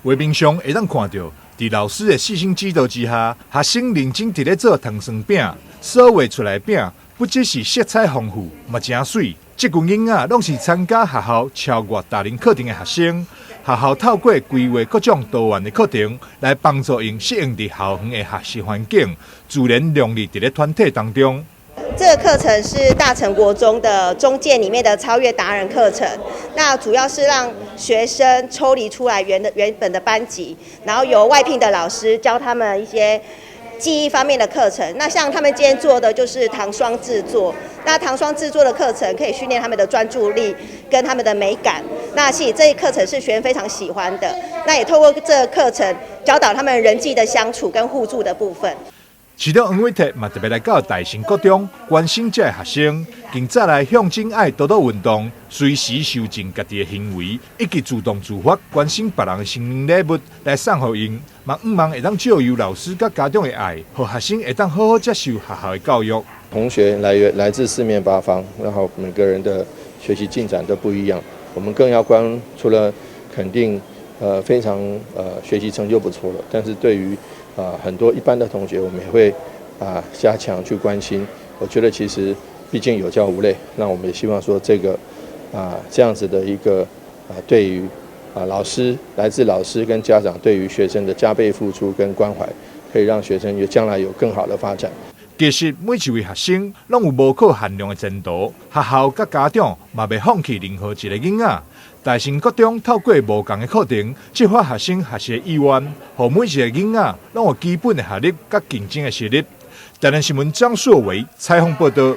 畫面上會當看著，佇老師的細心指導之下，學生認真佇咧做糖霜餅，所畫出來的餅不只是色彩豐富，嘛誠媠。這群囡仔攏是參加學校超越達人課程的學生。學校透過規劃各種多元的課程，來幫助𪜶適應佇校園的學習環境，自然融入佇咧團體當中。這個課程是大成國中的中介裡面的超越達人課程，那主要是讓學生抽離出來原本的班級，然後由外聘的老師教他們一些技藝方面的課程。那像他們今天做的就是糖霜製作，那糖霜製作的課程可以訓練他們的專注力跟他們的美感。那其實這一課程是學生非常喜歡的。那也透過這個課程教導他們人際的相處跟互助的部分。市長黃偉哲嘛特別來到大成國中關心這个學生，更再來向真愛多多運動，隨時修正家己的行為，以及主動自發關心別人的生日禮物來送予𪜶，嘛向望會當藉由老師佮家長的愛，予學生會當好好接受學校的教育。同學來自四面八方，然後每個人的學習進展都不一樣，我們更要關，除了肯定，非常學習成就不錯了，但是對於很多一般的同學，我們也會加強去關心。我覺得其實畢竟有教無類，那我們也希望說這個這樣子的一個對於老師來自老師跟家長對於學生的加倍付出跟關懷，可以讓學生有將來有更好的發展。其實每一位學生攏有無可限量的前途，學校佮家長嘛袂放棄任何一个囡仔。大成國中透過無仝的課程，激發學生學習的意願，予每一个囡仔攏有基本的學歷佮競爭的實力。台南新聞張碩維採訪報導。